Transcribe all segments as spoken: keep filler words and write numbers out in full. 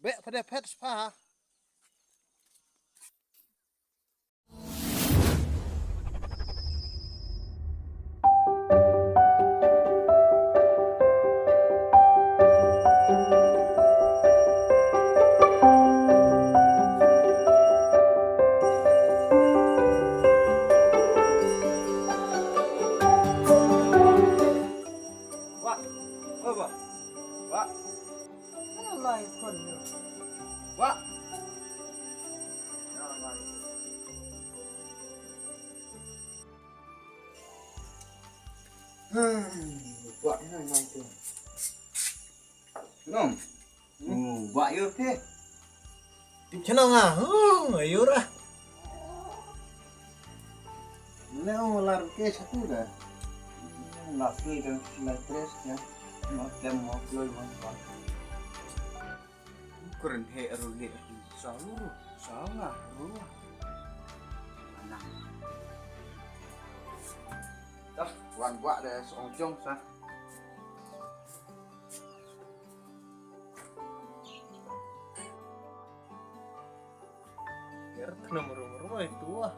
Beh, pha dei phet spah. Wah, oh, wah, wah. Alai kon yo. Wah. Alai. Hmm, wah, ina ngai tu. Nom. Oh, wah, yo ke. Tip channel nga. Hmm, yo ra. Leo lar ke satu dah. Lar ke dan lar tres ya. Mau klem mau kloi mau apa. Kren he ru he ru. Salu ru. Sanga ru. Mana. Dah, wan buat deh seong jong sah. Biar kena merung-merung itu ah.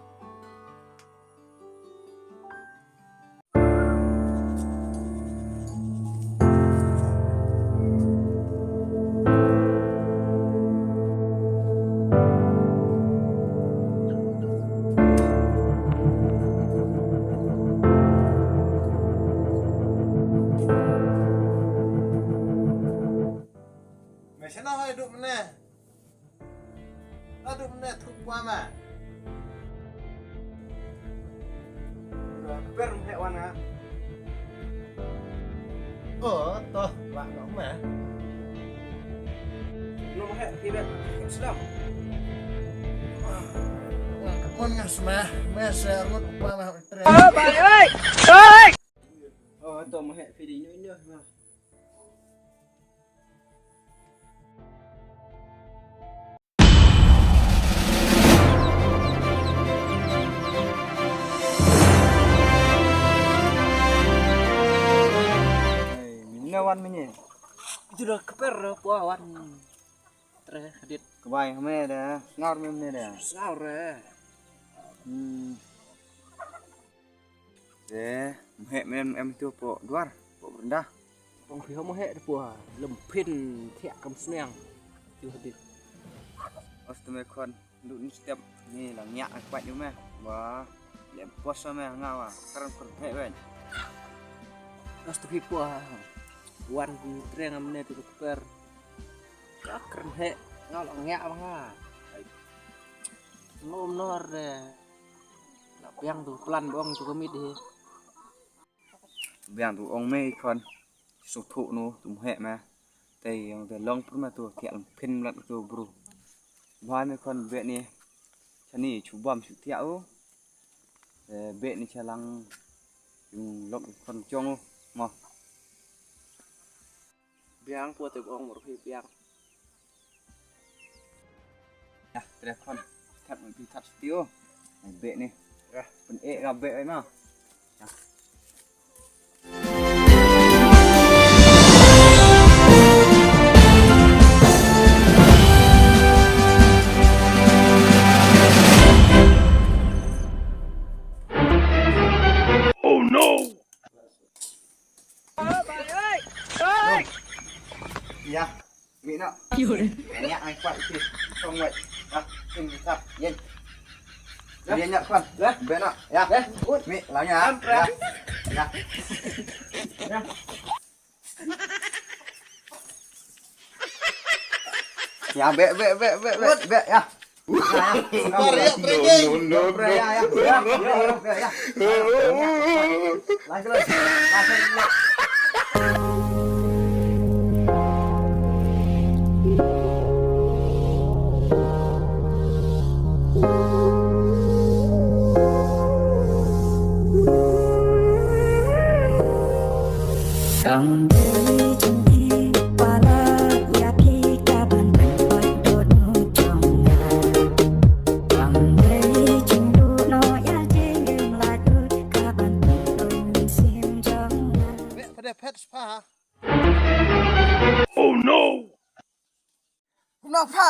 Machine na hai duk ne. Adu mne thuk wa ma. Per mhe wan ha. Oh, toh, wa no ma. No mhe, ki bet, Islam. Mon ngas ma, ma se ngut wa ma tre. Oh, bai, oi. Oi. Oh, to mhe, phi di nyu nyu ma. Hey, mine wan mine. Itu dah keper apa wan. Tre hadit. Kebai kami dah. Ngaur mine dah. Ngaur eh. Hmm. Te, mhek men em tu po duar, po benda. Pong phi ho mhek de po, lem phin thiak kam sniang. Tu hadit. Os tu me khon, du ni step ni la nyak ai kwat yu me. Wa, lem pos me nga wa, karan khon mhek wen. Os tu phi po, wan treng am ne tu per. Ka kren mhek, nga la nyak ba nga. Nom nor de. La biang tu plan bong tu kami deh. Biang tu ong me khon. Su thu nu tu mhek me. Te yang te long pun ma tu kiak phin lat tu bru. Bha me khon be ni. Chani chu bam chu tiak u. Be ni chalang yung lok khon chong u. Mo. Biang po te bong mur phi biang. Ya, tre khon. That mpi that studio. Be ni. Ya. Pen e ga be na. Ya. Oh no! Ya. Mi na. Nya ai kwat ti. Song wai. Ha, tin ta. Yen. Yen nya kwan. Be na. Ya. Mi lang ya. Ya. Ya. Ya, be, be, be, be, be, be, ya. Oh no! Kumno pha?